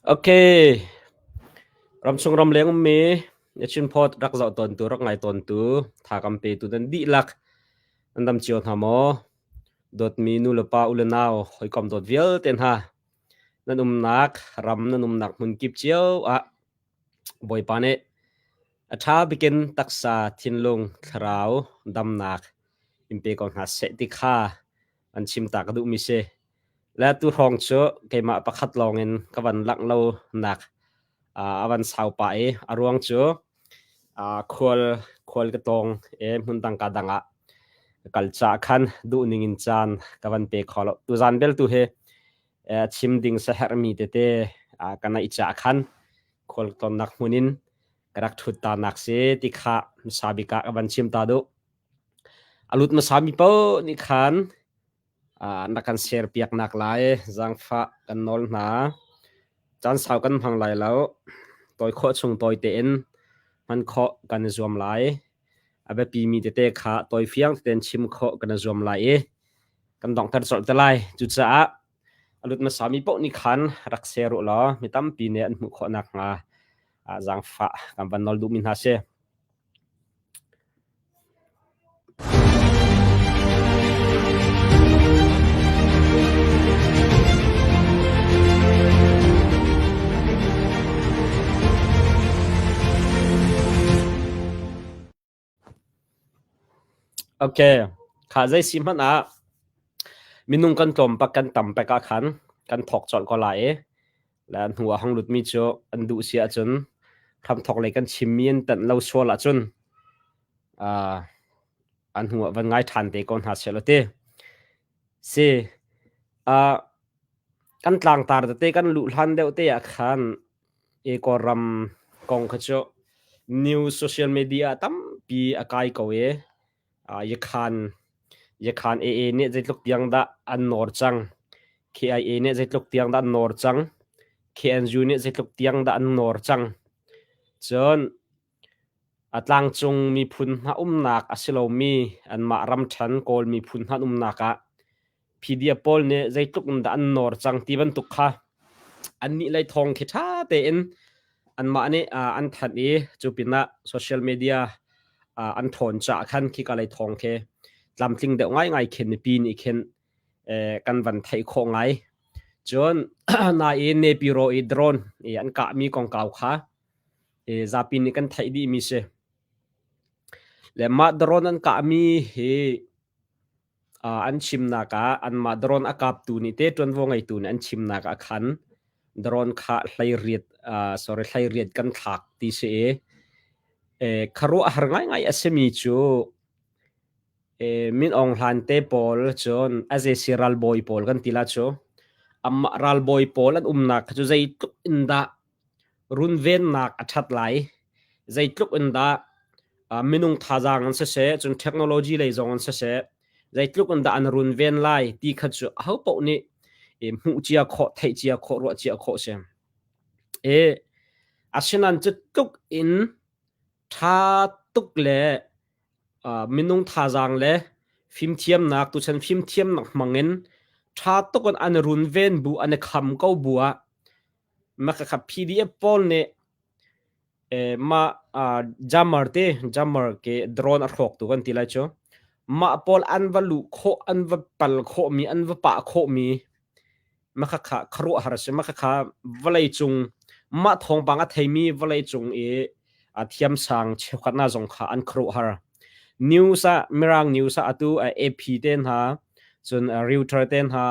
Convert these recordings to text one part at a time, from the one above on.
Okay. Ramchung ramleng ummi Chinphawt rak zoh tawntu, rak ngai tawntu, tha kam petu nan dihlak nan dam cio hna maw? Dawtmi nu le pa, u le nau, hawikom dawt vialte hna nan umnak ram nan umnak hmun kip cio ah Bawipa nih a ṭha bikin taksa, thinlung, thlarau damnak in pe ko hna seh ti kha an chim ta ka duhmi si. Le tu hrawng cu keimah pakhat lawngin ka van langh lo nak a van sau pah i a ruang cu khual khual ka tawng i hmundang ka dang ah ka kal caah khan duh ning in caan ka van pe kho lo. Tuzaan bel tu hi chim ding saherhmi tete ka neih caah khan khual tonnak hmun in ka rak ṭhut ta nak si ti kha hmasa bik ah ka van chim ta duh. A lut hmasami paoh nih khan na kan share piaknak lai zaangfah kan nawl hna. Caan sau kan hmang lai lo. Tawi khawh chung tawi tein hman khawh kan i zuam lai. A biapimi tete kha tawi fiang tein chim khawh kan i zuam lai i kan donghter colh te lai. Cucaah a lut hmasami paoh nih khan rak share u law mi tampi nih an hmuh khawh nakhnga zaangfah kan van nawl duhmi hna si. Okay, kha zei si hmanh ah minung kan tlawm pak kan tam pek ah khan kan thawk colh ko lai i le hnu ah hong lutmi cu an duh si ahcun hramthawk lei kan chimmi an tanh lo sual ahcun uh, an hnu ah van ngai ṭhan te ko hna seh law ti. Si, uh, kan tlangtar tete kan luh hlan deuh te ah khan e Kawlram kong kha cu news social media tampi a kai ko i Yakhan Yakhan AA nih zeitluk tiang dah an nawr cang KIA nih zeitluk tiang dah an nawr cang KNU nih zeitluk tiang dah an nawr cang cun a tlangcung miphun hna umnak a si lomi anmah ramṭhen Kawl miphun hna umnak ah PDF pawl nih zeitluk in dah an nawr cang ti bantuk kha annih lei thawng khi ṭha tein anmah nih an thanh i cu pinah social media an ṭhawn caah khan khika lei thawng khi tlamtling deuh ngaingai khin mipi nih khin kan van theih khawh ngai. Cun nain Nepiro i drone i an kahmi kongkau kha zapi nih kan theih dihmi si. Le mah drone an kahmi hi An chimnak ah anmah drone a kaptu nih te ṭuanvo ngeitu nih an chimnak ah khan drone kha hleiriat sorry hleiriat kan thlak ti si i khuaruahhar ngaingai a simi cu Min Aung Hlaing te pawl cun SAC ralbawi pawl kan ti la cu amah ralbawi pawl an umnak kha cu zeitluk in dah runvennak a ṭhat lai, zeitluk in dah minung thazaang an siseh, cun technology lei zong an siseh, zeitluk in dah an runven lai ti kha cu ahopaoh nih hmuh cia khawh, theih cia khawh, ruah cia khawh si. E, asinain cu tluk in ṭha tuk le minung thazaang le fimthiamnak tuchan fimthiamnak hmangin ṭha tuk in an runven bu, an i kham ko bu ah Makhakha PDF pawl nih mah jammer te jammer ke drone a hrawktu kan ti lai cu mah pawl an va luh khawh an va pal khawhmi an va pah khawhmi makhakha khuaruahhar a si makhakha vawlei cung mah thawngpang a theimi vawlei cung i a thiamsang cheukhat hna zong kha an khuaruahhar news ah mirang news ah atu AP te hna cun Reuters te hna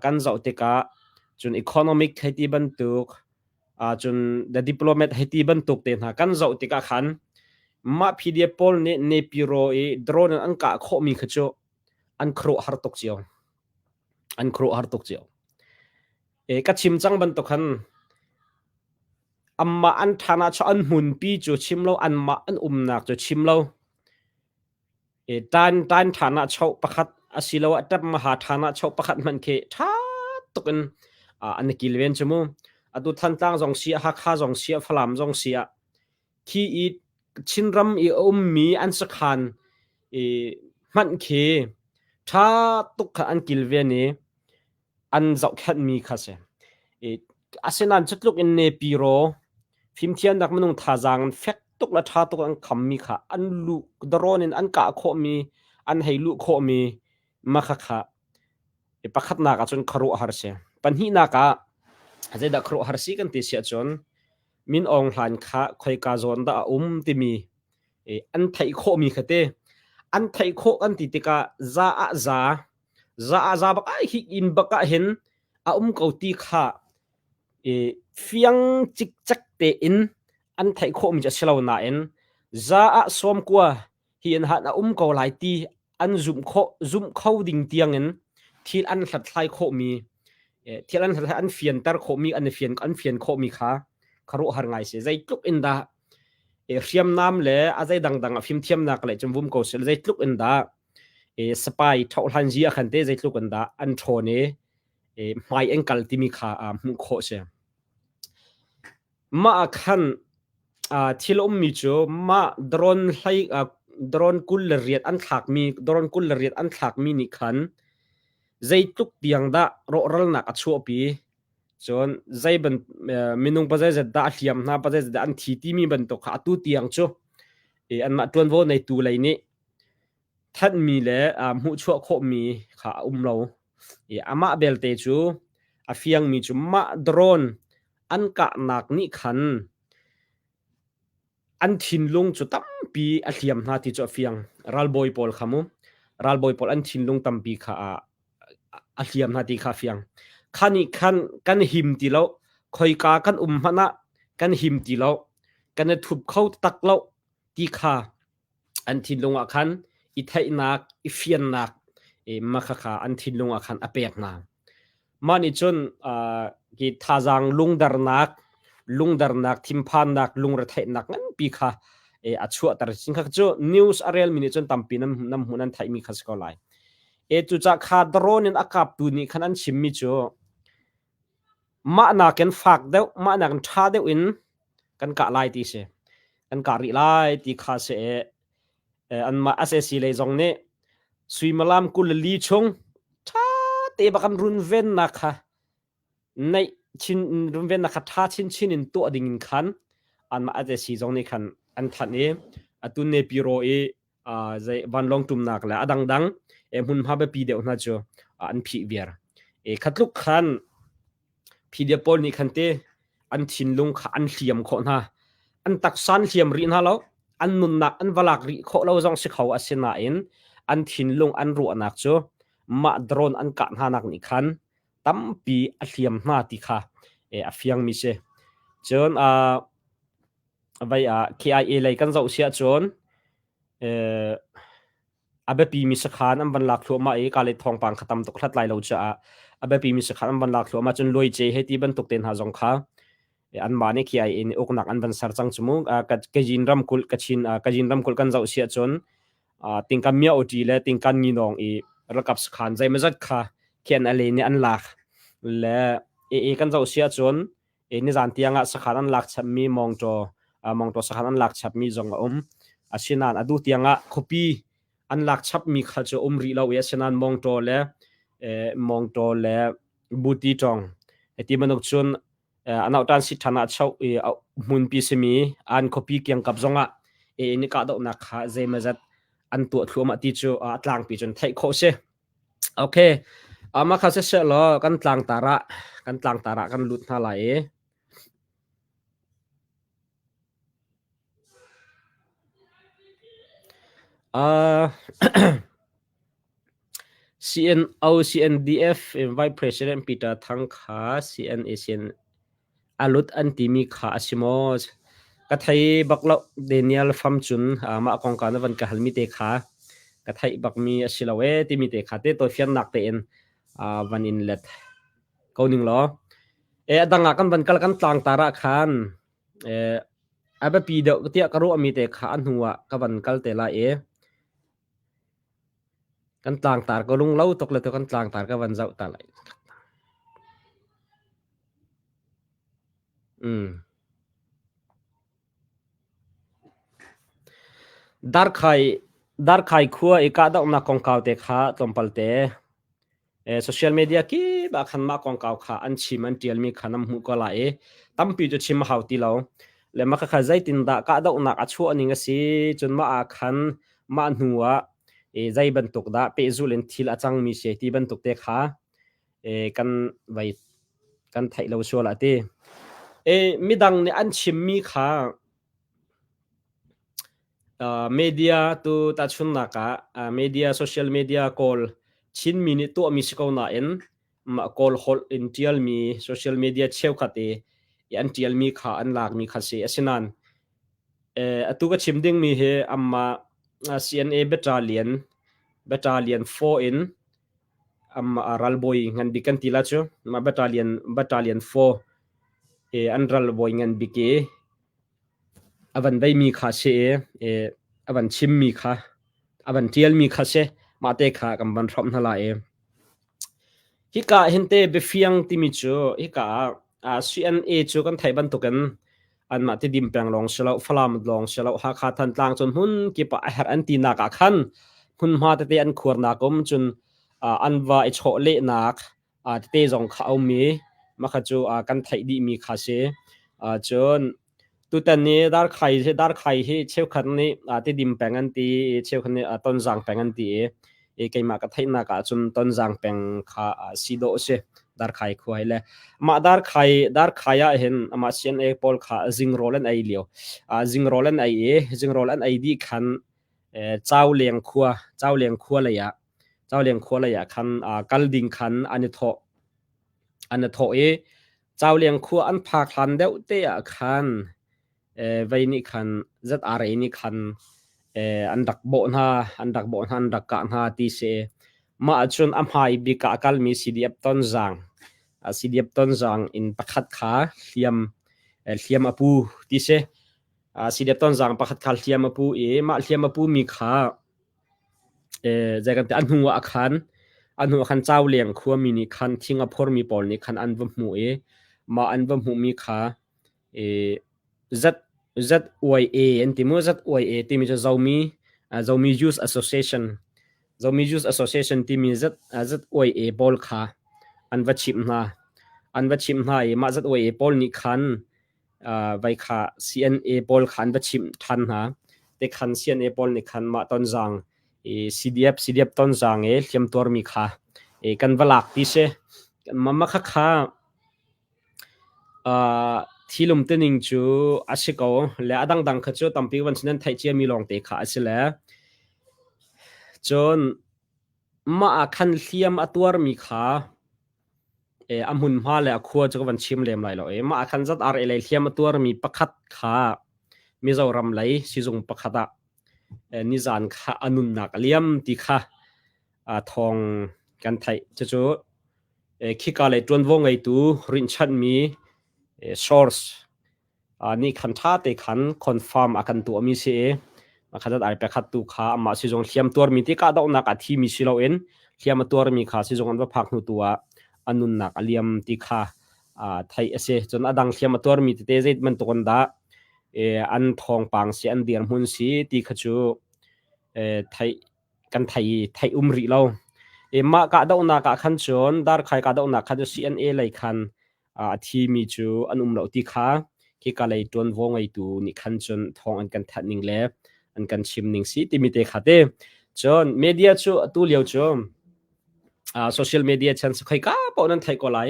kan zoh tikah cun economic hei ti bantuk cun the diplomat hei ti bantuk te hna kan zoh tikah khan mah PDF pawl nih Nepiro i drone in an kah khawhmi kha cu an khuaruahhar tuk cio. An khuaruahhar tuk cio. E, ka chim cang bantuk khan anmah an ṭhan ah an hmunpi cu chim lo anmah an umnak cu chim lo Tan tan ṭhan ah choh pakhat asiloah ṭap-maha ṭhan ah choh pakhat hmanh khi ṭha tuk in an i kilven cu mu. Atu Thantlang zong si ah, Hakha zong si ah, Falam zong si ah, khi i Chinram i a ummi an sakhan i hmanh khi ṭha tuk kha an kilven i an zohkhenhmi kha si. Asinain cutluk in nepiro fimthiamnak minung thazaang in fek tuk le ṭha tuk an khammi kha an luh darawn in an kah khawhmi an hei luh khawhmi makha kha pakhatnak ah cun khuaruahhar si. Pahnihnak ah zeidah khuaruahhar si kan ti si ahcun Min Aung Hlaing kha khoika zawn dah a um timi an theih khawhmi kha te an theih khawh kan ti tikah za ah za za ah za bak ah hi inn bak ah hin a um ko ti kha fiang cikcek tein an theih khawhmi cu a si lo nain za ah sawmkua hi in han a um ko lai ti an zumh khawh zumh kho ding tiangin thil an hlathlai khawhmi thil an hlathlai an fianter khawhmi an fian an fian khawhmi kha khuaruahhar ngai si zeitluk in dah hriamnam le a zei dangdang a fimthiamnak le cun vum ko sel zeitluk in dah spy thohlan zia khan te zeitluk in dah an ṭhawn i hmai an kal timi kha hmuh khawh si. Mah ah khan thil a ummi cu mah drone hlei drone 28 an thlakmi drone 28 an thlakmi nih khan zeitluk tiang dah rawhralnak a chuahpi cun zei ban minung pazeizat dah a hliam hna pazeizat dah an thi timi bantuk kha atu tiang cu anmah ṭuanvo neitu lei nih thanhmi le hmuhchuah khawhmi kha a um lo. I amah belte cu a fiangmi cu mah drone an kahnak nih khan an thinlung cu tampi a hliam hna ti cu a fiang. Ralbawi pawl kha mu ralbawi pawl an thinlung tampi kha a a hliam hna ti kha a fiang. Kha nih khan kan him ti lo, khoika kan um hmanh ah kan him ti lo, kan i thup kho tak lo ti kha an thinlung ah khan i theihnak, i fiannak makhakha an thinlung ah khan a pek hna. Mah nih cun hi thazaang lungdarnak, lungdarnak, thinphannak, lungretheihnak nganpi kha a chuahter. Sin kha cu news a relmi nih cun tampi nan nan hmuh nan theihmi kha si ko lai. E cucah kha drone in a kaptu nih khan an chimmi cu mah nakin fak deuh, mah nakin ṭha deuh in kan kah lai ti si. Kan kah rih lai ti kha si i anmah SAC lei zong nih suimilam 24 chung ṭha te bak an runvennak kha neih chin runvennak kha ṭha chinchin in tuah ding in khan anmah SAC zong nih khan an thanh i atu Nepiro i zei vanlawng ṭumnak le a dangdang hmunhma biapi deuh hna cu an phih viar. Khatluk khan PDF pawl nih khan te an thinlung kha an hliam khawh hna. An taksa an hliam rih hna lo. An nunnak an va lak rih khawh lo zong si kho a si nain an thinlung an ruahnak cu mah drone an kah hna nak nih khan tampi a hliam hna ti kha a fiangmi si. Cun vai ah KIA lei kan zoh siah cun a biapimi sakhan an van lak thluahmah i kale thawngpang kha tam tuk hlat lai lo caah a biapimi sakhan an van lak thluahmah cun Luai-ce he ti bantuk te hna zong kha anmah nih KIA nih uknak an van ser cang cu mu. Kajin ramkulh Kachin Kajin ramkulh kan zoh siah cun tingkan mia oti le tingkan nginawng i ralkap sakhan zeimazat kha KNLA nih an lak le AA kan zoh siah cun nizan tiang ah sakhan an lak chapmi Mawngtaw Mawngtaw sakhan an lak chapmi zong a um. Asinain atu tiang ah khuapi an lak chapmi kha cu um rih lo i asinain Mawngtaw le Mawngtaw le Buti tawng ti bantuk cun anauhtan si ṭhan ah choh i hmunpi simi an khuapi kiangkap zongah ni kahdohnak kha zeimazat an tuah thluahmah ti cu a tlangpi cun theih khawh si. Okay. Mah kha siseh law kan tlangtar ah kan tlangtar ah kan lut hna lai i uh, CNO CNDF Vice President Peter Thang kha CNA CN A lut an timi kha a si maw? Ka thei bak lo. Daniel Fam cun mah kongkau na van ka halmi te kha ka theih bakmi a si lo ee timi te kha te tawifiannak tein van in let ko ning law. E a dang ah kan van kal kan tlangtar ah khan a biapi deuh tiah ka ruahmi te kha a hnu ah ka van kal te lai i kan tlangtar ka lung lo tuk le tu kan tlangtar ka van zoh ta lai. Darkhai khua i kahdohnak kongkau te kha tlawmpal te. Social media kip ah khan mah kongkau kha an chim an ṭialmi kha nan hmuh ko lai i tampi cu chim a hau ti lo. Le mah khakha zeitindah kahdohnak a chuah ning a si, cun mah ah khan mah hnu ah zei bantuk dah pehzulh in thil a cangmi si ti bantuk te kha kan vai kan theih lo sual ah ti. Midang nih an chimmi kha Media tu tahchunhnak ah media social media Kawl Chinmi nih tuahmi si ko nain mah Kawl holh in ṭialmi social media cheukhat i an ṭialmi kha an lakmi kha si. Asinain atu ka chim dingmi hi anmah CNA battalion battalion 4 in anmah ralbawi ngan bik kan ti la cu mah battalion battalion 4 i an ralbawi ngan bik i A van veimi kha si i a van chimmi kha, a van ṭialmi kha si. Mahte kha kan van hrawmh hna lai i hika ah hin te biafiang timi cu hika ah CNA cu kan theih bantukin anmah Tidim peng lawng si lo, Falam lawng si lo, Hakha Thantlang cun hmun kip ah a herh an tinak ah khan hmunhma tete an khuarnak um cun an va i chawhlehnak tete zong kha a um i mah kha cu kan theih dihmi kha si. Cun tutan ni Darkhai hi Darkhai hi cheukhat nih Tidim peng an ti i cheukhat nih Tonzang peng an ti i keimah ka theihnak ah cun Tonzang peng kha si dawh a si. Darkhai khua hi le mah Darkhai Darkhai ah hin amah CNA pawl kha zingrawl an ei lio. Zingrawl an ei i zingrawl an ei dih khan Cauleng khua Cauleng khua lei ah Cauleng khua lei ah khan kal ding khan an i thawh. An i thawh i Cauleng khua an phak hlan deuh te ah khan vei nih khan ZRA nih khan an rak bawh hna, an rak bawh hna, an rak kah hna ti si. Mah ahcun a hmai bik ah a kalmi CDF Tonzang, CDF Tonzang in pakhat kha hliam hliam a pu ti si. CDF Tonzang pakhat kha hliam a pu i mah hliam a pumi kha Zei kan ti a hnu ah khan a hnu ah khan Cauleng khuami nih khan thing a phormi pawl nih khan an va hmuh i mah an va hmuhmi kha Z ZYA an ti mu ZYA timi cu Zomi Zomi Youth Association Zomi Youth Association timi Z ZYA pawl kha an va chimh hna an va chimh hna i mah ZYA pawl nih khan vai kha CNA pawl kha an va chimh ṭhan hna. Te khan CNA pawl nih khan mah tonzang i CDF CDF tonzang i hliamtuarmi kha i kan va lak ti si. Mama kha kha thilum tining cu a si ko le a dangdang kha cu tampi van sin an theih ciami lawngte kha a si le cun mah ah khan hliam a tuarmi kha A hmunhma le a khua cu ka van chim lem lai lo i mah ah khan ZRA lei hliam a tuarmi pakhat kha Mizoram lei sizung pakhat ah nizan kha a nunnak a liam ti kha thawng kan theih. Cucu khika lei ṭuanvo ngeitu rinhchanhmi source nih khan ṭha te khan confirm a kan tuahmi si i khatat ai pekhat tu kha amah sizung hliam tuarmi ti kahdohnak ah thimi si loin hliam a tuarmi kha sizung an va phak hnu tu ah a nunnak a liam ti kha theih a si. Cun a dang hliam a tuarmi tete zei bantuk an dah an thawngpang si an dirhmun si ti kha cu theih kan thei theih um rih lo. Mah kahdohnak ah khan cun Darkhai kahdohnak khan cu CNA lei khan a thimi cu an um lo ti kha khika lei ṭuanvo ngeitu nih khan cun thawng an kan thanh ning le an kan chim ning si timi te kha te. Cun media cu atu lio cu social media chan si khoi ka paoh nan theih ko lai.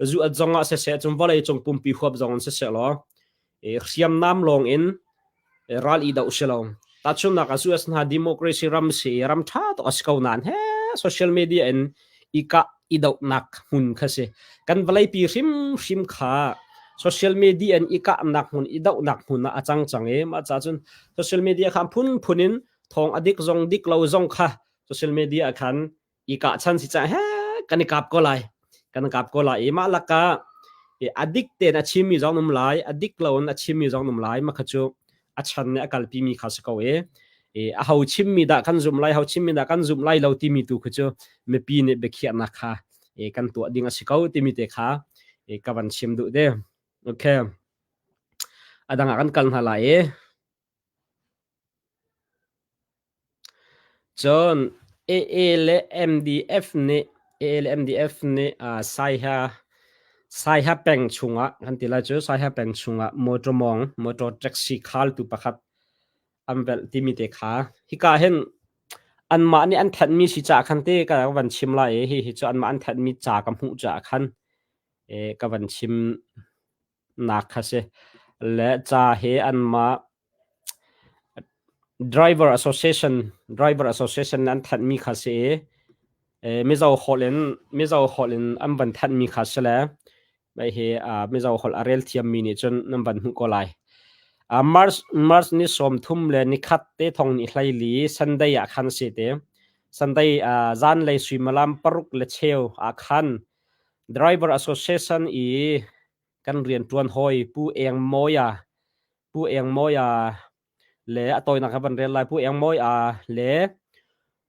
Zu at zong ah siseh cun vawlei cung pumpi huap zong in siseh law hriamnam lawng in ral i doh si lo. Tahchunhnak ah US hna democracy ram si i ram ṭha tuk a si ko nain he social media in i kah i dohnak hmun kha si. Kan vawleipi hrimhrim kha social media in i kahnak hmun i dohnak hmun ah a cang cang i mah caah cun social media kha phunphun in thawng a dik zong dik lo zong kha social media ah khan i kahchan si cah he kan i kap ko lai kan kap ko lai i mah lakah a dik tein a chimmi zong um lai a dik lo in a chimmi zong um lai mah kha cu a chan nih a kalpi mi kha si ko i a ho chimmi dah kan zumh lai ho chimmi dah kan zumh lai lo timi tu khu cu mipi nih biakhiahnak kha kan tuah ding a si ko timi te kha ka van chim duh te okay a dang ah kan kal hna lai i Cun AA le MDF nih. ALMDF nih Saiha Saiha peng chungah kan ti lai cu Saiha peng chungah motor mawng motor taxi khaltu pakhat an velh timi te kha hika hin anmah nih an thanhmi si caah khan te ka van chim lai i hihi cu anmah an thanhmi ca ka hmuh caah khan ka van chim nak kha si. Le ca hi anmah Driver Association Driver Association an thanhmi kha si i Mizo holh in Mizo holh in an van thanhmi kha si le mei hi Mizo holh a rel thiammi nih cun nan van hmuh ko lai. March March ni 31 te thong ni 14 Sunday ah khan si te. Sunday zanlei suimilam 6:15 ah khan Driver Association i kan rianṭuan hawi Pu Eng Mawia Pu Eng Mawia le a tawinak ka van rel lai Pu Eng Mawia le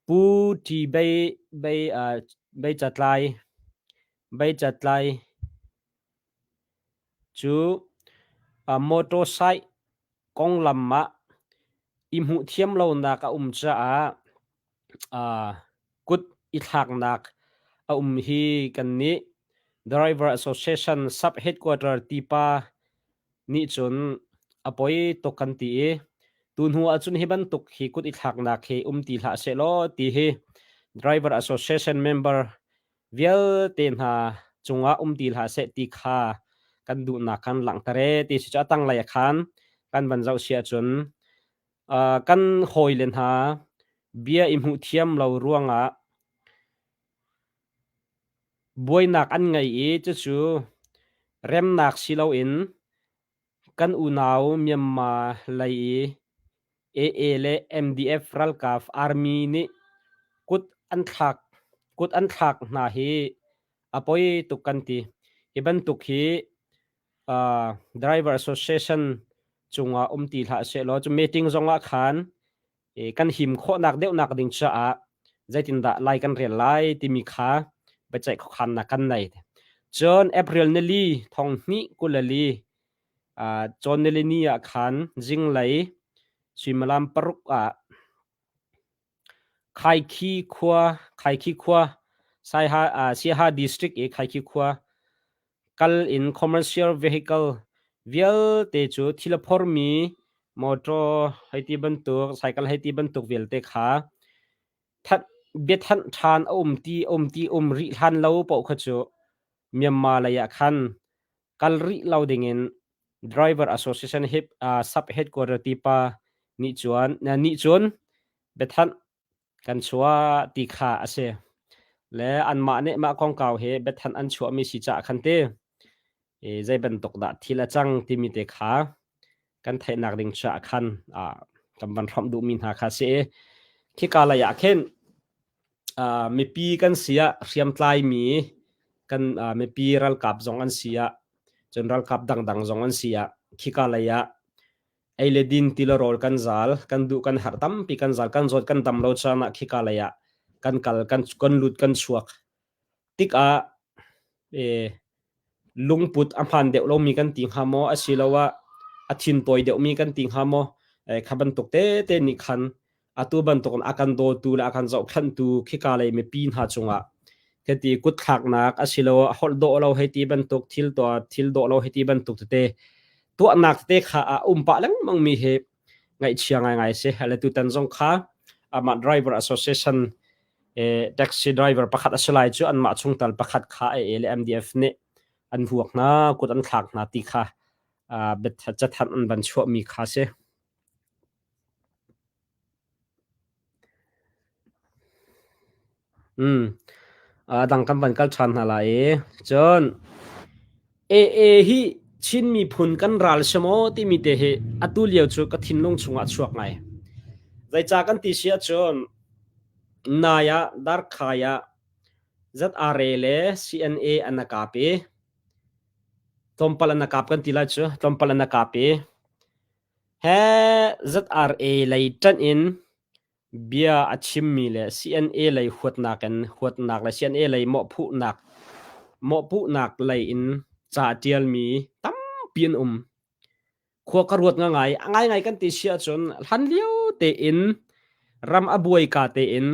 Pu Ṭi Bei Bei Bei Catlai Bei Catlai cu motorcycle konglam ah i hmuh thiam lonak a um caah kut i thlaknak a um hi kannih Driver Association Sub Headquarter tipa nih cun a poi tuk kan ti i tuhnu ahcun hi bantuk hi kut i thlaknak hi um ti hlah sehlaw ti hi Driver Association member vialte hna cungah um ti hlah seh ti kha kan duhnak kan langhter e ti si cu a tanglei ah khan kan van zoh si ahcun kan hawile hna bia i hmuh thiam lo ruangah buainak an ngei i cucu remnak si loin kan unau Myanmar lei i AA le MDF ralkap army nih kut an thlak kut an thlak hna hi a poi tuk kan ti. Hi bantuk hi Driver Association cungah um ti hlah sehlaw cu meeting zongah khan kan him khawhnak deuhnak ding caah zeitindah lai kan rel lai timi kha biaceih khuakhannak kan nei. Cun April nili thong hnih 22 cawn nili ni ah khan zinglei suimilam 6 ah Khaikhi khua Khaikhi khua Saiha Siaha district i Khaikhi khua kal in commercial vehicle vialte cu thil a phormi motor hei ti bantuk cycle hei ti bantuk vialte kha that biathanh ṭhan a um ti um ti um rih hlan lo paoh kha cu Myanmar lei ah khan kal rih lo dingin Driver Association hip sub headquarter tipa nih cun nih cun biathanh kan chuah ti kha a si. Le anmah nih mah kongkau hi biathanh an chuahmi si caah khan ti zei bantuk dah thil a cang timi te kha kan theihnak ding caah khan kan van hrawmh duhmi hna kha si i khika lei ah khin mipi kan si ah hriamtlaimi kan mipi ralkap zong an si ah cun ralkap dangdang zong an si ah khika lei ah ei le din ti le rawl kan zal kan duh kan harh tampi kan zal kan zawt kan dam lo caan ah khika lei ah kan kal kan kan lut kan chuak tikah e lungput a hmaan deuh lomi kan ti hnga maw asiloah a thin tawi deuhmi kan ti hnga maw kha bantuk tete nih khan atu bantukin a kan dawtu le a kan zohkhenhtu khika lei mipi hna cungah hiti kutthlaknak asiloah holh dawh lo hei ti bantuk thil tuah thil dawh lo hei ti bantuk tete tuahnak tete kha a um pah lengmang mi hi ngaihchia ngaingai si le tutan zong kha amah driver association taxi driver pakhat a si lai cu anmah chungtel pakhat kha AA le MDF nih an vuak hna kut an thlak hna ti kha cathanh an van chuahmi kha si. A dang kan van kal ṭhan hna lai i cun AA hi Chin miphun kan ral si maw timi te hi atu lio cu ka thinlung chungah a chuak ngai. Zeicah kan ti si ahcun nai ah Darkhai ah ZRA le CNA an a kap i tlawmpal an a kap kan ti lai cu tlawmpal an a kap i He ZRA lei ṭanh in bia a chimmi le CNA lei huatnak in huatnak le CNA lei mawhpuhnak mawhpuhnak lei in ca a ṭialmi tampi an um. Khua ka ruat ngangai. A ngaingai kan ti si ahcun hlan lio tein ram a buaika tein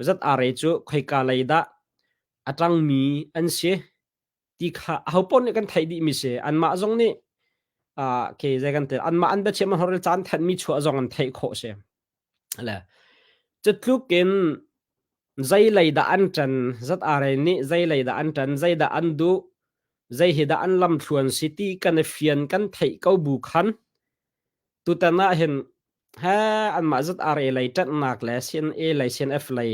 ZRA cu khoika lei dah A ṭangmi an si ti kha ahopaoh nih kan theih dihmi si. Anmah zong nih ke zei kan ti anmah an biachim an horel caan thanhmi chuah zong an theih khawh si. Le cutluk in zei lei dah an ṭan ZRA nih zei lei dah an ṭan zei dah an duh zei hi dah an lamthluan si ti kan i fian kan theih ko bu khan tutan ah hin he anmah ZRA lei ṭanhnak le CNA lei CNF lei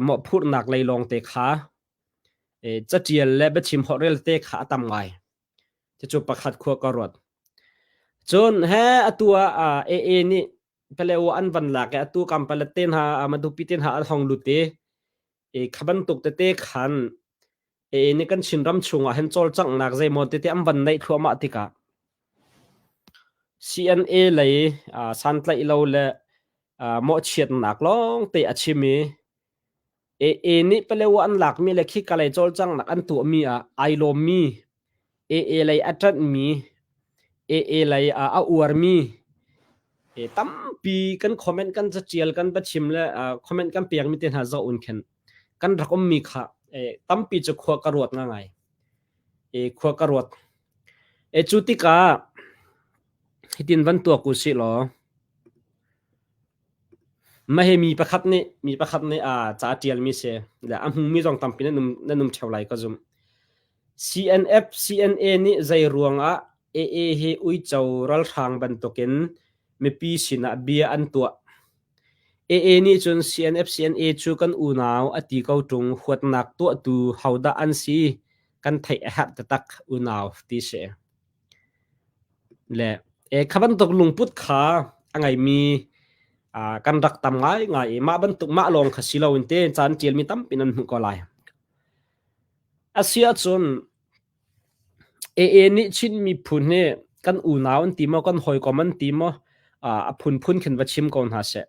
mawhphurhnak lei lawng te kha caṭial le biachim holhrel te kha a tam ngai. Cucu pakhat khua ka ruat. Cun he atu ah AA nih Pale an van lak i atu kam palet te hna Matupi te hna an hong lut i kha bantuk tete khan AA nih kan Chinram chungah hin cawlcanghnak zeimaw tete an van neih thluahmah tikah CNA lei santlaih lo le mawhchiatnak lawng te a chim i AA nih Palewa an lakmi le khika lei cawlcanghnak an tuahmi ah ai lawmmi, AA lei a ṭanhmi, AA lei ah a uarmi tampi kan comment kan caṭial kan biachim le comment kan pekmi te hna zoh in khin kan rak ummi kha tampi cu khua ka ruat ngangai. Khua ka ruat. Cu tikah hitin van tuak u sih law Mah hi mi pakhat nih mi pakhat nih ca a ṭialmi si. Le a hmumi zong tampi nan um nan um ṭheo lai ka zumh. CNF CNA nih zei ruangah AA hi uico ralhrang bantukin mipi sinah bia an tuah. AA nih cun CNF CNA cu kan unau a ti ko ṭung huatnak tuahtu hodah an si kan theih a herh taktak unau ti si. Le kha bantuk lungput kha a ngeimi kan rak tam ngaingai i mah bantuk mah lawng kha si loin te caan ṭialmi tampi nan hmuh ko lai. A si ahcun AA nih Chin miphun hi kan unau an ti maw, kan hawikom an ti maw, a phunphun khin va chim ko hna seh.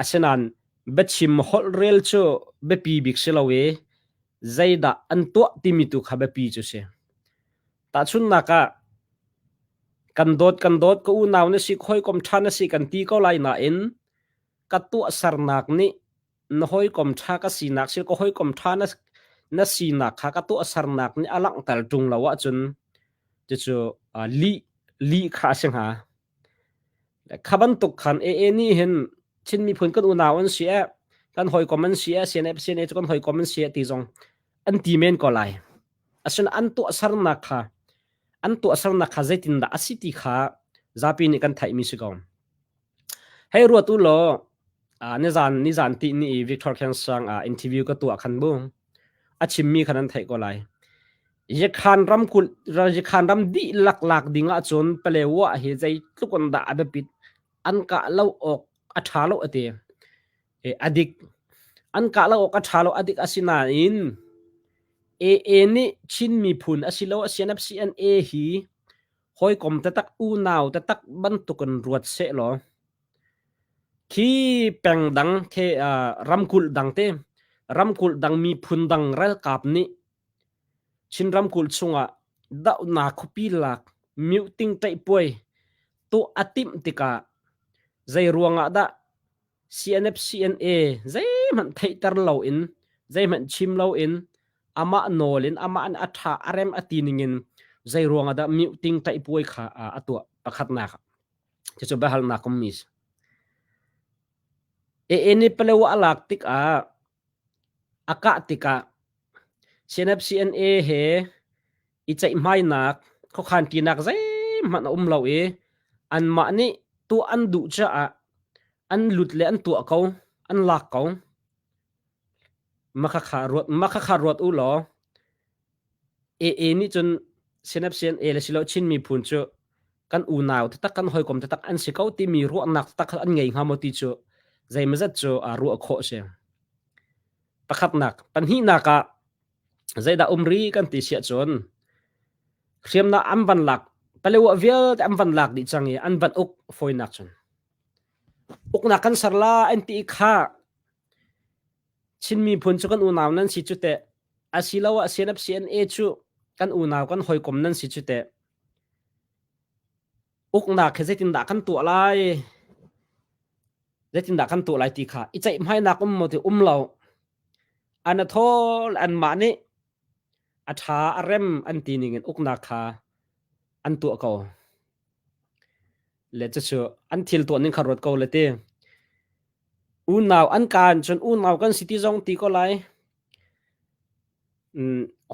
Asinain biachim holhrel cu biapi bik si lo i zeidah an tuah timi tu kha biapi cu si. Tahchunhnak ah, kan dawt kan dawt ka unau na si hawikom ṭha na si kan ti ko lai nain ka tuahsernak nih na hawikom ṭha ka sinak sil ka hawikom ṭha na, na sinak kha ka tuahsernak nih a langhter ṭung lo ahcun cucu lih lih kha a si hnga. Kha bantuk khan AA nih hin Chin miphun kan unau an si eh, kan hawikom an si eh, CNF CNA cu kan hawikom an si eh ti zong an ti men ko lai. Asinain an tuahsernak kha an tuahsernak kha zeitindah a si ti kha zapi nih kan theihmi si ko. Hei ruat u law nizan nizan ti ni i Victor Khensang interview ka tuah khan bu a chimmi khan an theih ko lai. Yakhan ramkulh Yakhan ram dihlak lak ding ahcun Palewa hi zeitluk in dah a biapit an kah lo awk a ṭha lo a ti. A dik. An kah lo awk a ṭha lo a dik asinain AA nih Chin miphun asiloah CNF CNA hi hawikom taktak unau taktak bantukin ruat sehlaw khi peng dang khi ramkulh dang te ramkulh dang miphun dang ralkap nih Chin ramkulh chungah dohnak khuapi lak mioting ṭaihpuai tuah a timh tikah zei ruangah dah CNF CNA zeihmanh theihter loin zeihmanh chim loin amah nawl in amah in a ṭha a rem a ti ningin zei ruangah dah mioting ṭaihpuai kha a tuah pakhatnak ah cucu biahalnak ummi si. AA nih Palewa a lak tikah a kah tikah CNF CNA he i ceihmainak khuakhan ṭinak zeihmanh a um lo i anmah nih tuah an duh caah an lut le an tuah ko, an lak ko. Makhakha ruat, makhakha ruat u law AA nih cun CNF CNA le silo Chin miphun cu kan unau taktak kan hawikom taktak an si ko timi ruahnak taktak an ngei hnga maw ti cu zeimazat cu ruah khawh a si. Pakhatnak, pahnihnak ah zeidah um ri kan ti siah cun hriamnam an van lak Palewa vialte an van lak dih cang i an van uk fawinak cun uknak kan ser la an ti i kha Chin miphun cu kan unau nan si cu teh asiloah CNF CNA cu kan unau kan hawikom nan si cu teh uknak hi zeitindah kan tuah lai zeitindah kan tuah lai ti kha i ceihmainak um maw ti um lo. An a thawl anmah nih a ṭha a rem an ti ning in uknak kha an tuah ko. Le cucu an thil tuah ning kha ruat ko le ti. Unau an kaan cun unau kan si ti zong ti ko lai.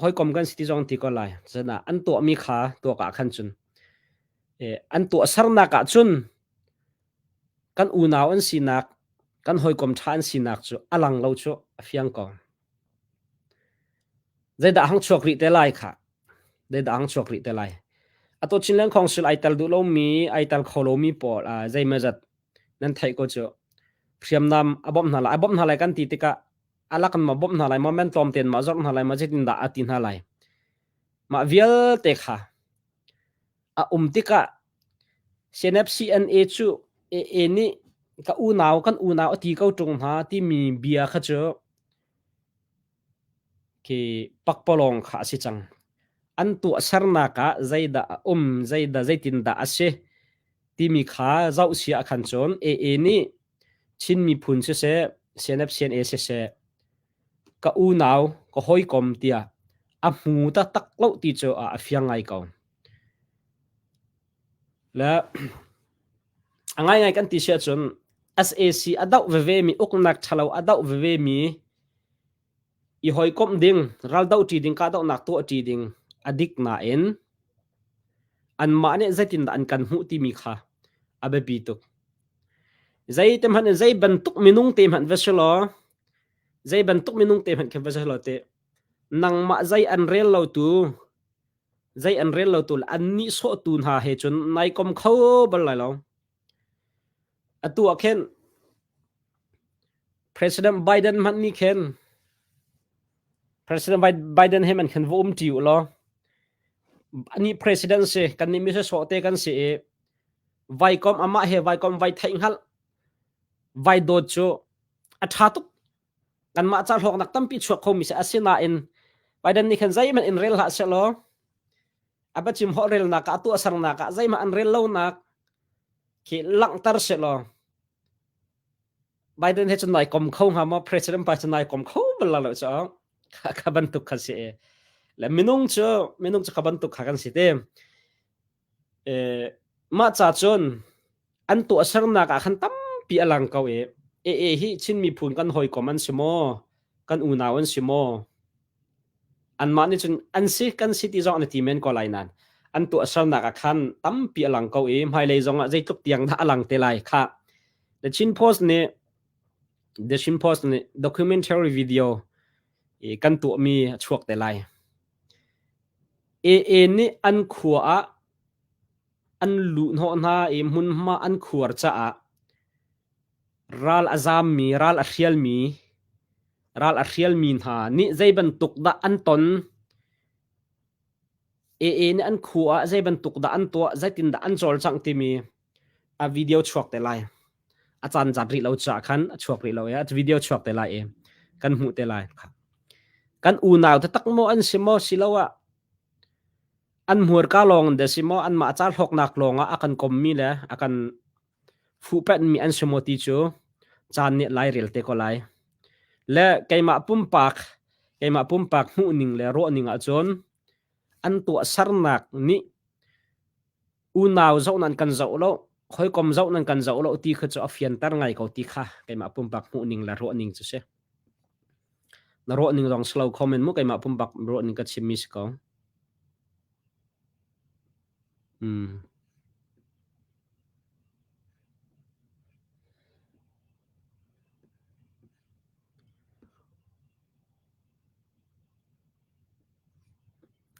Hawikom kan si ti zong ti ko lai. Cun ah an tuahmi kha tuak ah khan cun an tuahsernak ah cun kan unau an sinak kan hawikom ṭha an sinak cu a lang lo cu a fiang ko. Zeidah hang chuak rih te lai kha? Zeidah hang chuak rih te lai? Atu Chinland Council ai tel duh lomi, ai tel kho lomi pawl zeimawzat nan theih ko cu. Hriamnam a bawmh hna lai. A bawmh hna lai kan ti tikah alak in ma bawmh hna lai maw, men tlawm tein ma zorh hna lai maw, zeitindah a ti hna lai. Mah vialte kha a um tikah CNFCNA cu AA nih ka unau kan unau a ti ko ṭung hna timi bia kha cu khi pakpalawng kha a si cang. An tuahsernak ah zeidah a um, zeidah zeitindah a si timi kha zoh sia ah khan cun AA nih Chin miphun siseh, CNFCNA siseh, ka unau, ka hawikom tiah a hmu taktak lo ti cu a fiang ngai ko. Le a ngaingai kan ti si ahcun SAC a doh veve mi uknak ṭhalo a doh veve mi i hawikomh ding, raldoh ṭi ding, kahdohnak tuah ṭi ding a dik nain anmah nih zeitindah an kan hmuh timi kha a biapi tuk. Zei te hmanh in zei bantuk minung te hmanh va si law, zei bantuk minung te hmanh khin va si law te nangmah zei an rel lo tu zei an rel lo tu le an nihsawhtu hna he cun nai kom kho bal lai lo. Atu ah khin President Biden hmanh nih khin President Biden he man khin va um ṭi u law anih president si kan nih mi sawh te kan si i vaikom amah he vaikom vai theih hngalh vai dawt cu a ṭha tuk kanmah ca hlawknak tampi chuak khomi si asinain Biden nih khan zeihmanh in rel hlah sehlaw a biachim holhrelnak ah a tuahsernak ah zeihmanh an rel lonak khi langhter sehlaw Biden he cun nai kom kho hnga maw president pa cu nai kom kho bal lo cu kha bantuk kha si le minung cu minung cu kha bantuk kha kan si te Mah ca cun an tuahsernak ah khan tampi a lang ko i AA hi Chin miphun kan hawikom an si maw? Kan unau an si maw? Anmah nih cun an si kan si ti zong an i ti men ko lai nain an tuahsernak ah khan tampi a lang ko i hmailei zong ah zeitluk tiang dah a lang te lai khah. The Chin Post nih The Chin Post nih documentary video i kan tuahmi a chuak te lai. AA nih an khua ah an luhhnawh hna i hmunhma an khuar caah ral a zammi, ral a hrialmi, ral a hrialmi hna nih zei bantuk dah an ton, AA nih an khua ah zei bantuk dah an tuah, zeitindah an cawlcangh timi a video chuak te lai. A caan zat rih lo caah khan a chuak rih lo i a video chuak te lai i kan hmuh te lai. Kan unau taktak maw an si maw siloah an hmurka lawng in dah si maw anmah ca hlawknak lawng ah a kan kommi le a kan fuhpenhmi an si maw ti cu caan nih lai rel te ko lai. Le keimah pumpak keimah pumpak hmuhning le ruahning ahcun an tuahsernak nih unau zoh nan kan zoh lo hawikom zoh nan kan zoh lo ti kha cu a fianter ngai ko ti kha keimah pumpak hmuhning le ruahning cu si. Na ruahning zong si lo comment mu keimah pumpak ruahning ka chimmi si ko. Mm.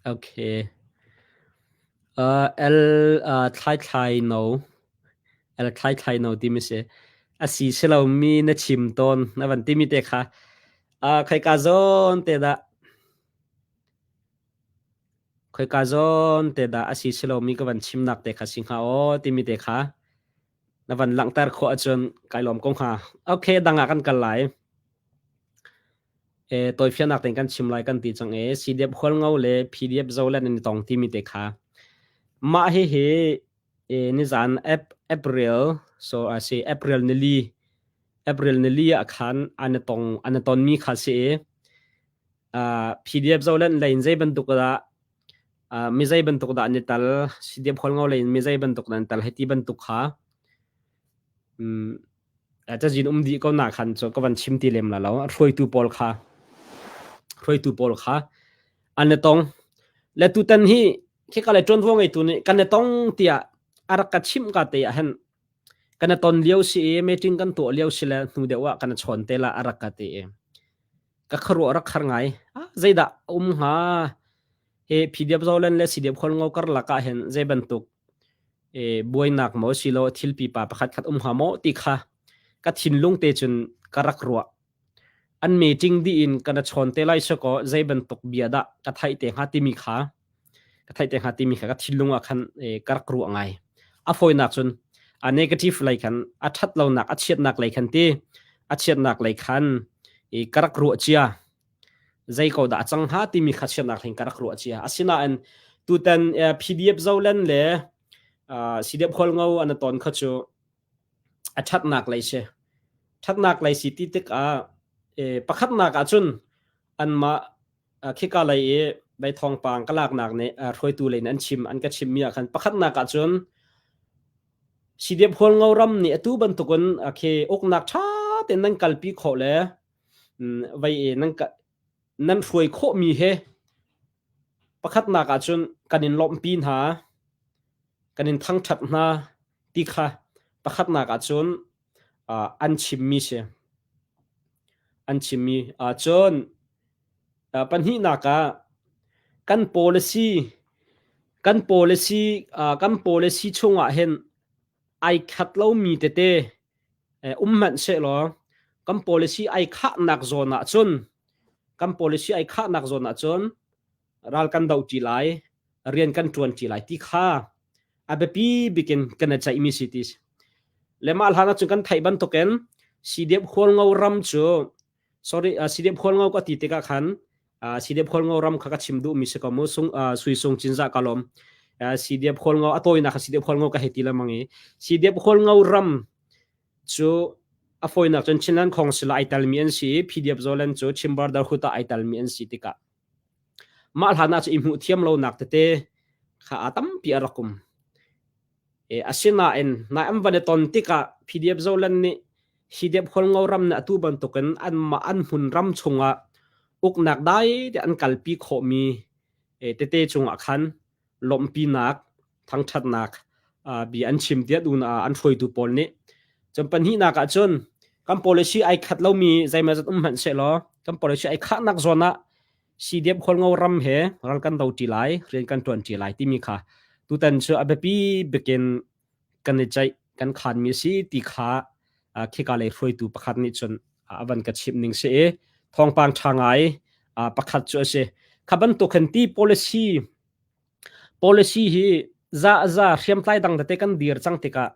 Okay. L thlai thlai no L thlai thlai no timi si. A si si lomi na chim tawn na van timi te kha khoika zawn te dah khoika zawn te dah a si si lomi ka van chimnak te kha si hnga aw timi te kha na van langhter khawh ahcun kai lawm ko hnga. Okay, dang ah kan kal lai. Tawifiannak tein kan chim lai kan ti cang i CDF Hualngo le PDF Zoland an i tong timi te kha mah hihi nizan April so a si April nili April nili ah khan an i tong an i tonmi kha si i. PDF Zoland lei in zei bantuk dah mi zei bantuk dah an i tal, CDF Hualngo lei in mi zei bantuk dah an tal hei ti bantuk kha cazin um dih ko na khan cu ka van chim ti lem la lo. Hruaitu pawl kha hruaitu pawl kha an i tong. Le tutan hi khika le ṭuanvo ngeitu nih kan i tong tiah a rak ka chimh ka te ah hin kan i ton lio si i meeting kan tuah lio si le hnu deuh ah kan i chawn te la a rak ka ti i ka khuaruah rak har ngai. Ah, zeidah a um hnga? Hi PDF Zoland le CDF Hualngo karlak ah hin zei bantuk e, buainak maw silo thil pipa pakhat khat um hnga maw ti kha ka thinlung te cun ka rak ruah. An meeting dih in kan chawn te lai sakaw zei bantuk bia dah ka theih te hnga timi kha ka theih te hnga timi kha ka thinlung ah khan e, ka rak ruah ngai. A fawinak cun a negative lei khan a ṭhat lonak a chiatnak lei khan ti a chiatnak lei khan e, ka rak ruah cia. Zei ko dah a cang hnga timi kha chiatnak lei ka rak ruah cia. Asinain tutan PDF Zoland le CDF Hualngo an ton kha cu a ṭhatnak lei si. Ṭhatnak lei si ti tikah pakhatnak ah cun anmah khika lei i vei thawngpang ka laknak nih hruaitu lei in an chim an ka chimmi ah khan pakhatnak ah cun CDF Hualngo ram nih atu bantukin khi uknak ṭha tein nan kalpi khawh le vei i nan nan hruai khawhmi he pakhatnak ah cun kan in lawmhpi hna kan in thangṭhat hna ti kha pakhatnak ah cun an chimmi si. An chimmi. Cun pahnihnak ah kan policy kan policy kan policy chungah hin ai khat lomi tete um hmanh sehlaw kan policy ai khahnak zawn ah cun kan policy ai khahnak zawn ah cun ral kan do ṭi lai, rian kan ṭuan ṭi lai ti kha a biapi bik in kan i ceihmi si ti si. Le mah hlan ahcun kan theih bantukin CDF Hualngo ram cu sorry CDF Hualngo ka ti tikah khan CDF Hualngo ram kha ka chim duhmi si ko mu sung Sui Sung Cinzah ka lawm. CDF Hualngo a tawinak kha CDF Hualngo ka hei ti lengmang i CDF Hualngo ram cu a fawinak cun Chinland Council ah ai telmi an si i PDF Zoland cu Chin Brotherhood ah ai telmi an si tikah Mah hlan ah cu i hmuh thiam lonak tete kha a tampi a rak um. E, asinain nai an van i ton tikah PDF Zoland nih hi dep Hualngo ram nih atu bantukin anmah an hmun ram chungah uknak dai te an kalpi khawhmi e, tete cungah khan lawmhpinak thangṭhatnak bia an chim tiah un an hruaitu pawl nih. Cun pahnihnak ah cun kan policy ai khat lomi zeimawzat um hmanh sehlaw kan policy ai khahnak zawn ah CDF Hualngo ram he ral kan do ṭi lai, rian kan ṭuan ṭi lai timi kha tutan cu a biapi bikin kan i ceih kan khanmi a si ti kha khika lei hruaitu pakhat nih cun a van ka chimh ning si i thawngpang ṭha ngai pakhat cu a si. Kha bantuk hin ti policy Policy hi za hriamtlai dang tete kan dir cang tikah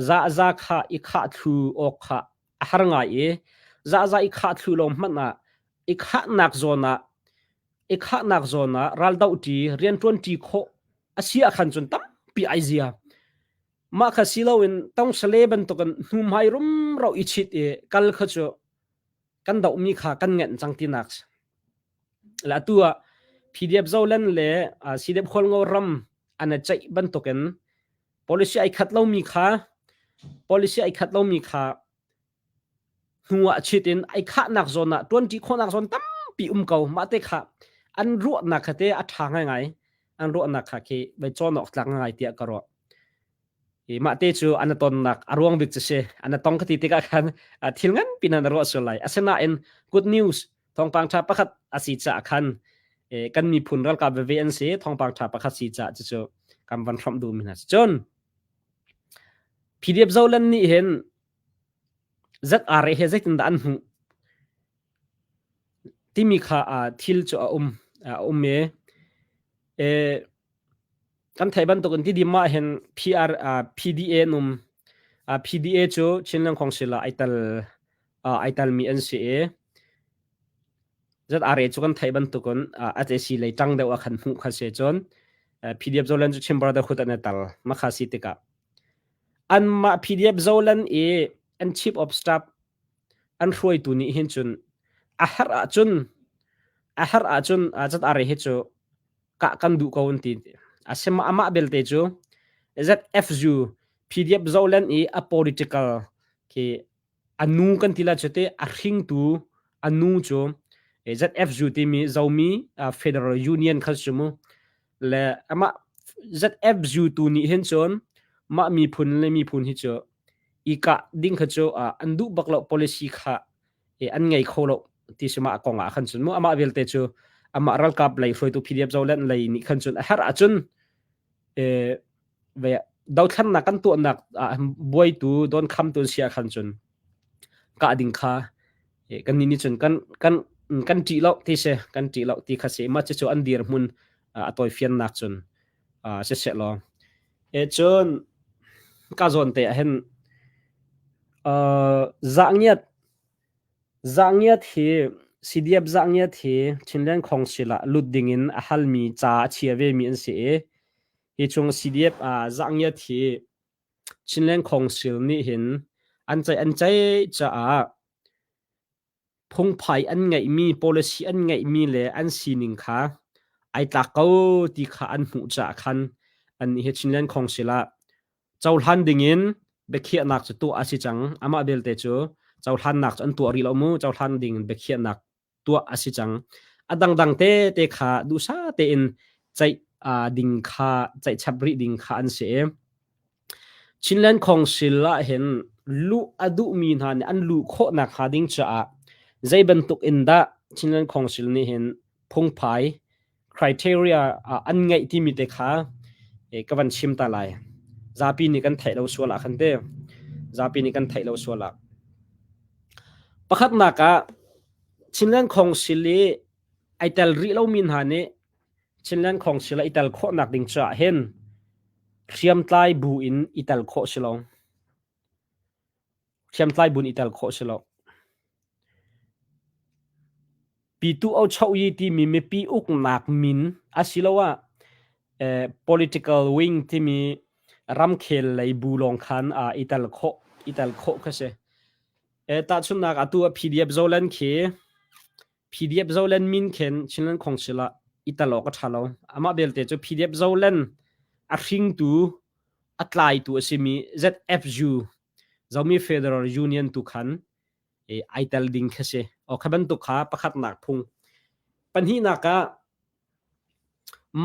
za kha i khah thlu awk kha a har ngai i za i khah thlu lo hmanh ah i khahnak zawn ah i khahnak zawn ah raldoh ṭi rianṭuan ṭi khawh a si ahkhan cun tampi ai zia. Mah kha si loin tongsale bantukin hnuhmai rumro i chit i kal kha cu kan dohmi kha kan ngenh cang tinak si. Le atu ah PDF Zoland le CDF Hualngo ram an i ceih bantukin policy ai khat lomi kha policy ai khat lomi kha hnu ah chit in ai khahnak zawn ah ṭuanṭi khawhnak zawn tampi um ko mah te kha an ruahnak kha te a ṭha ngaingai an ruahnak kha khi vai cawn awk tlak ngai tiah ka ruah. I mah te cu an tonnak a ruang bik cu si. An tong ka ti tikah khan thil nganpi na ruah sual lai. Asinain good news thawngpang ṭha pakhat a si caah khan kan miphun ralkap veve an si thawngpang ṭha pakhat si caah cucu kan van hrawmh duhmi hna si. Cun PDF Zoland nih hin ZRA he zeitindah an hmuh timi kha thil cu a um a um i Kan theih bantukin Tidim ah hin PR PDA an um. PDA cu Chinland Council ah ai tel ai telmi an si i ZRA cu kan theih bantukin HAC lei ṭang deuh ah khan hmuh kha si cun PDF Zoland cu Chin Brotherhood an i tel. Mah kha si tikah anmah PDF Zoland i an Chief of Staff an hruaitu nih hin cun a herh ahcun. A herh ahcun ZRA hi cu kah kan duh ko an ti. Asima amah belte cu ZFU PDF Zoland i a political khi a nu kan ti la cu te a hringtu a nu cu ZFU timi Zomi Federal Union kha cu mu le amah ZFU tu nih hin cun mah miphun le miphun hi cu i kah ding kha cu an duh bak lo policy kha an ngei kho lo ti si mah kong ah khan cun mu amah vialte cu amah ralkap lei hruaitu PDF Zoland lei nih khan cun a herh ahcun ve dothlannak kan tuahnak ah buaitu don khamtu an si ah khan cun kah ding kha kan nih nih cun kan kan kan ṭih lo ti si kan ṭih lo ti kha si mah cucu an dirhmun a tawifiannak cun siseh law e cun ka zawn te ah hin zahngiat zahngiat hi CDF zahngiat hi Chinland Council ah lut dingin a halmi ca a chia vemi an si i hi chung CDF zahngiat hi Chinland Council nih hin an ceih an ceih caah phungphai an ngeihmi policy an ngeihmi le an sining kha ai tlak ko ti kha an hmuh caah khan annih hi Chinland Council ah cohlan dingin biakhiahnak cu tuah a si cang. Amah belte cu cohlannak cu an tuah rih lo mu. Cohlan ding in biakhiahnak tuah a si cang. A dangdang te te kha duhsah tein ceih ding kha ceih chap rih ding kha an si i Chinland Council ah hin luh a duhmi hna nih an luh khawhnak hnga ding caah zei bantuk in dah Chinland Council nih hin phungphai criteria an ngeih timi te kha ka van chim ta lai. Zapi nih kan theih lo sual ah khan te. Zapi nih kan theih lo sual ah. Pakhatnak ah Chinland Council i ai tel rih lomi hna nih Chinland Council ah i tel khawhnak ding caah hin hriamtlai bu in i tel khawh si lo. Hriamtlai bu in i tel khawh si lo. Pitu Ochoyi timi mipi uknak min asiloah political wing timi ramkhel lei bu lawng khan i tel khawh i tel khawh kha si. Tahchunhnak atu ah PDF Zoland khi PDF Zoland min khin Chinland Council ah i tel awk a ṭha lo. Amah belte cu PDF Zoland a hringtu a tlaitu a simi ZFU Zomi Federal Union tu khan ai tel ding kha si. O kha bantuk kha pakhatnak phung. Pahnihnak ah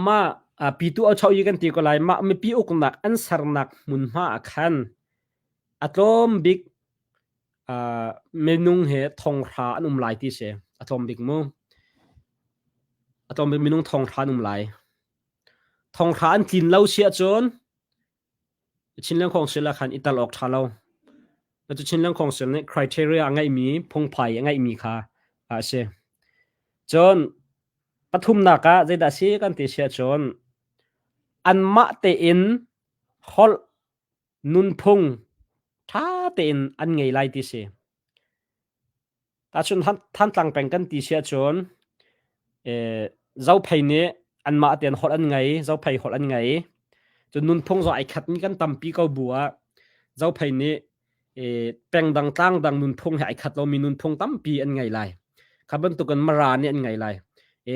mah pitu a chau yi kan ti ko lai mah mipi uknak an sernak hmunhma ah khan a tlawm bik minung he thonghra an um lai ti si. A tlawm bik mu. A tlawm bik minung thonghra an um lai. Thonghra an tlin lo si ahcun Chinland Council ah khan i tal awk ṭha lo. Cu Chinland Council nih criteria a ngeihmi, phungphai a ngeihmi kha a si. Cun pathumnak ah zeidah a si kan ti si ahcun anmah tein holh nunphung ṭha tein an ngei lai ti si. Tahchun Thantlang peng kan ti si ahcun Zophei nih anmah tein holh an ngei, Zophei holh an ngei. Cun nunphung zong ai khatmi kan tampi ko bu ah Zophei nih pengdang tlangdang nunphung he ai khat lomi nunphung tampi an ngei lai. Kha bantukin Mara nih an ngei lai.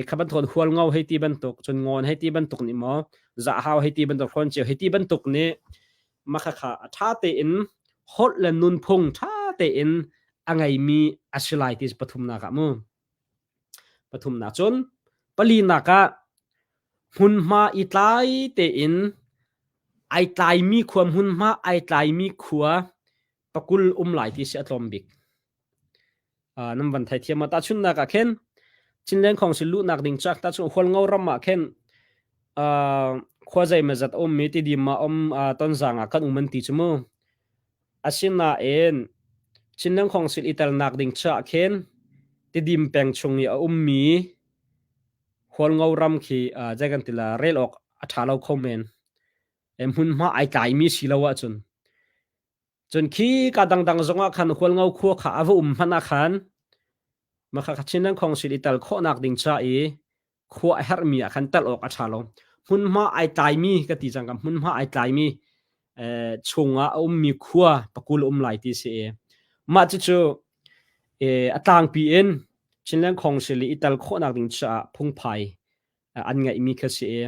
Kha bantukin Hualngo hei ti bantuk, cun Ngawn hei ti bantuk nih maw, Zahau hei ti bantuk, Hlawncheu hei ti bantuk nih makhakha a ṭha tein holh le nunphung ṭha tein a ngeimi a si lai ti pathumnak ah mu. Pathumnak cun palinak ah hmunhma i tlai tein ai tlaimi khua hmunhma ai tlaimi khua pakul um lai ti si a tlawm bik. Nan van thei thiam ma tahchunhnak ah khin Chinland Council luhnak ding cak tahchun Hualngo ram ah khin khua zeimazat a ummi Tidim ah um Tonzang ah kan um an ti cu mu. Asinain Chinland Council i telnak ding caah khin Tidim peng chung i a ummi Hualngo ram khi zei kan ti la rel awk a ṭha lo kho men. Hmunhma ai tlaimi si lo ahcun Cun khi ka dangdang zongah khan Hualngo khua kha a va um hmanh ah khan makha Chinland Council i tel khawhnak ding ca i khua a herhmi ah khan tel awk a ṭha lo. Hmunhma ai tlaimi ka ti cang ka hmunhma ai tlaimi chungah a ummi khua pakul um lai ti si i mah cucu a tlangpi in Chinland Council i tel khawhnak ding caah phungphai an ngeihmi kha si i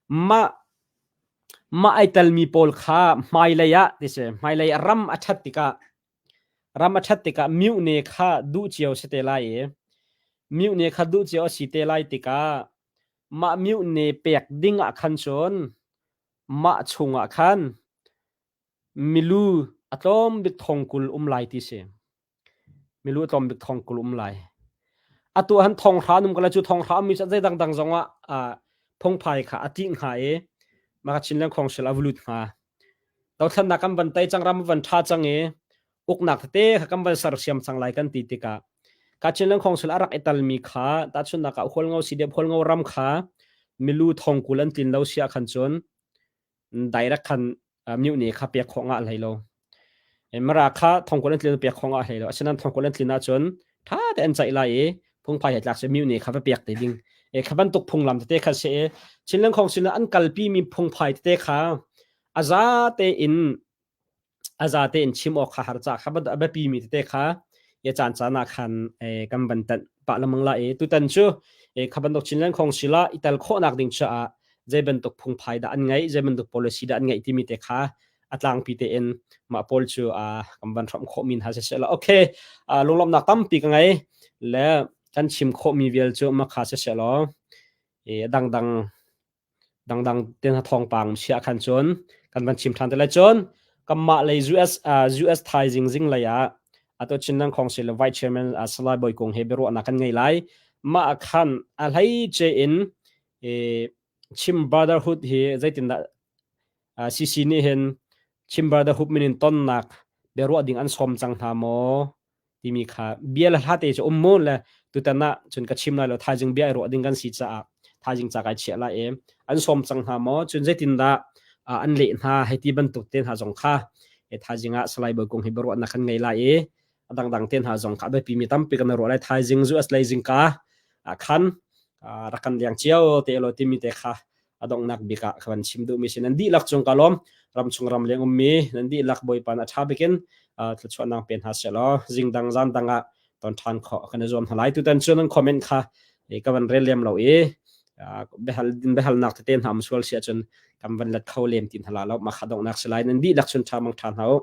mah mah ai telmi pawl kha hmailei ah ti si hmailei ram a ṭhat tikah ram a ṭhat tikah mihne kha duh cio si te lai i mihne kha duh cio a si te lai tikah mah mihne pek ding ah khan cun mah chungah khan milu a tlawm bik thong 20 um lai ti si. Milu a tlawm bik thong 20 um lai. Atu han thong hra num kala cu thong hra mi zei dangdang zong ah phungphai kha a tih hnga i maka Chinland Council a vulut hnga. Dothlannak kan van tai cang ram van tha cang i uknak tete kha kan van sersiam cang lai kan ti tikah ka Chinland Council a rak i talmi kha tahchunnak ah Hualngo CDF Hualngo ram kha milu thong 20 an tlin lo sia khan cun direct khan mihne kha pek khawh ngah hlei lo. Mara kha thongkul an tlin pek khawh ngah hlei lo. Asinain thongkul an tlin ahcun ṭha te an ceih lai i phungphai he tlak se mihne kha va pek te ding. E kha bantuk phunglam tete kha se Chinland Council an kalpi mi phungphai tete kha a za tein a za tein chim awk kha har ca kha a biapi mi tete kha ya caan caan ah khan kan van tanh pah lengmang la i tutan cu kha bantuk Chinland Council ah i tel khawhnak ding caah zei bantuk phungphai dah an ngeih zei bantuk policy dah an ngeih timi te kha a tlangpi tein mah pawl cu kan van hramh khawh mi hna siseh la okay lunglawmhnak tampi ka ngei le kan chim khawh mi vial cu makha siseh law dangdang dangdang te hna thawngpang si ah khan cun kan van chim ṭhan te lai. Cun kanmah lei US US thaizing zinglei ah ato Chinland Council le Vice Chairman Salai Bawi Kung he biaruahnak kan ngei lai. Mah ah khan a hleice in Chim Brotherhood hi zeitindah CC nih hin Chim Brotherhood min in tonnak biaruah ding an sawm cang hna maw? Timi kha bia le hla te cu um mu le tutan ah cun ka chim lai lo thaizing bia i ruah ding kan si caah thaizing ca kai chiah lai i an sawm cang hna maw cun zeitindah an leh hna hei ti bantuk te hna zong kha e thaizing ah Salai Bawi Kung hi biaruahnak kan ngei lai i a dangdang te hna zong kha a biapi mi tampi kan ruah lai thaizing zu as lei zingka ah khan rak kan leng cio te lo timi te kha a donghnak bik ah ka van chim duhmi si nan dihlak cung ka lawm ramchung ram leng ummi nan dihlak Bawipa a ṭha bikin thluachuahnak pe hna seh law zingdang zan dang ah ton ṭhan khawh kan i zuam hna lai tutan cu nan comment kha ka van rel lem lo i biahal biahalnak tete hna um sual si ahcun kan van let kho lem ti hna la lo mah kha donghnak si lai nan dihlak chun ṭha mang ṭha hna u.